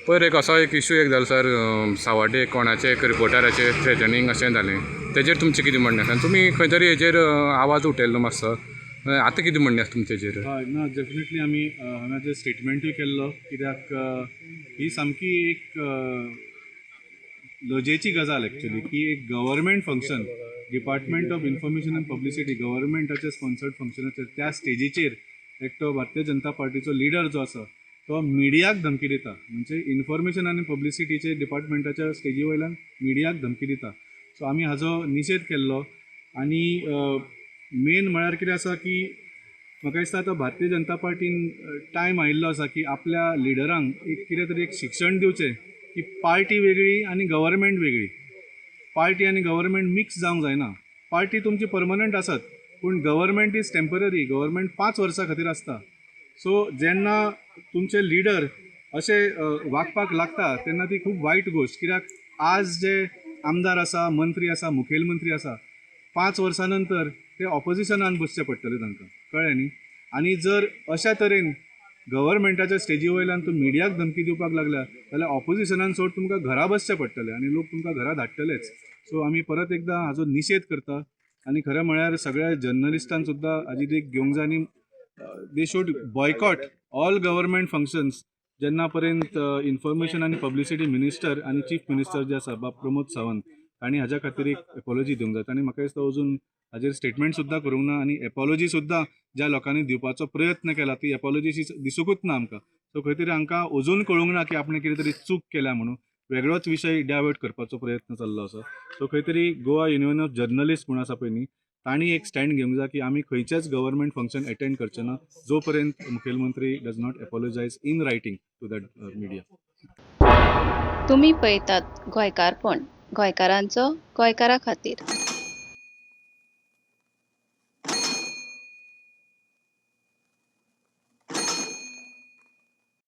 पयर एक असो एक इशू एक जालो सर, सावड्डे कोणाचे एक रिपोर्टराचेर थ्रेटनींग अशें जालें, तेजेर तुमचें कितें म्हणणें आसा? आनी तुमी खंय तरी हेजेर आवाज उठयल्लो मातसो, आतां कितें म्हणणें आसा तुमचें हेजेर? हय, ना, डेफिनेटली आमी हांगा स्टेटमेंटूय केल्लो, कित्याक ही सामकी एक लजेची गजाल एक्चुली की एक government function, Department of Information and Publicity गव्हर्मेंटाचे sponsored फंक्शनाचेर त्या स्टेजीचेर एकटो भारतीय जनता पार्टीचो लिडर जो आसा तो मिडियाक धमकी दिता. म्हणजे इन्फॉर्मेशन आनी पब्लिसिटीचे डिपार्टमेंटाच्या स्टेजी वयल्यान मिडियाक धमकी दिता. सो आमी हाजो निशेध केल्लो. आनी मेन म्हळ्यार कितें आसा की म्हाका दिसता आतां भारतीय जनता पार्टीन टायम आयिल्लो आसा की आपल्या लिडरांक एक कितें तरी एक शिक्षण दिवचें की पार्टी वेगळी आनी गव्हर्मेंट वेगळी. पार्टी आनी गव्हर्मेंट मिक्स जावंक जायना. पार्टी तुमची परमनंट आसत, पूण गव्हर्मेंट is temporary. Government 5 वर्सां खातीर आसता. सो जेन्ना तुमचे लिडर अशे वागपाक लागता तेन्ना ती खूब वायट गोश्ट, कित्याक आज जे आमदार आसा, मंत्री आसा, मुखेलमंत्री आसा, 5 वर्सां नंतर ते ऑपोजिशनान बसचे पडटले तांकां, कळ्ळें न्ही? आनी जर अशा तरेन गव्हर्मेंटाच्या स्टेजी वयल्यान तूं मिडियाक धमकी दिवपाक लागल्या जाल्यार ऑपोजिशनान सोड, तुमकां घरा बसचें पडटलें आनी लोक तुमकां घरा धाडटलेच. सो आमी परत एकदां हाजो निशेध करता आनी खरें म्हळ्यार सगळ्या जर्नलिस्टान सुद्दां हाजी देख घेवंक जाय आनी they should boycott all government functions जेन्ना पर्यंत इन्फॉर्मेशन आनी पब्लिसिटी मिनिस्टर आनी चीफ मिनिस्टर जे आसा बाब प्रमोद सावंत तांणी हाज्या खातीर एक एपॉलॉजी दिवंक जाय. आनी म्हाका दिसता अजून हाजेर स्टेटमेंट सुद्दां करूंक ना आनी एपॉलॉजी सुद्दां ज्या लोकांनी दिवपाचो प्रयत्न केला ती एपॉलॉजी दिसूंकूच ना आमकां. सो खंय तरी हांकां अजून कळूंक ना की आपणें कितें तरी चूक केल्या म्हणून. वेगळोच विशय डायवर्ट करपाचो प्रयत्न चल्लो आसा. सो खंय तरी गोवा युनियन ऑफ जर्नलिस्ट म्हूण आसा पळय न्ही, तांणी एक स्टँड घेवंक जाय की आमी खंयचेच गव्हर्मेंट फंक्शन एटेंड करचे ना जो पर्यंत मुखेलमंत्री does not apologise in writing to that media. तुमी पळयतात गोंयकारपण, गोंयकारांचो गोंयकारा खातीर.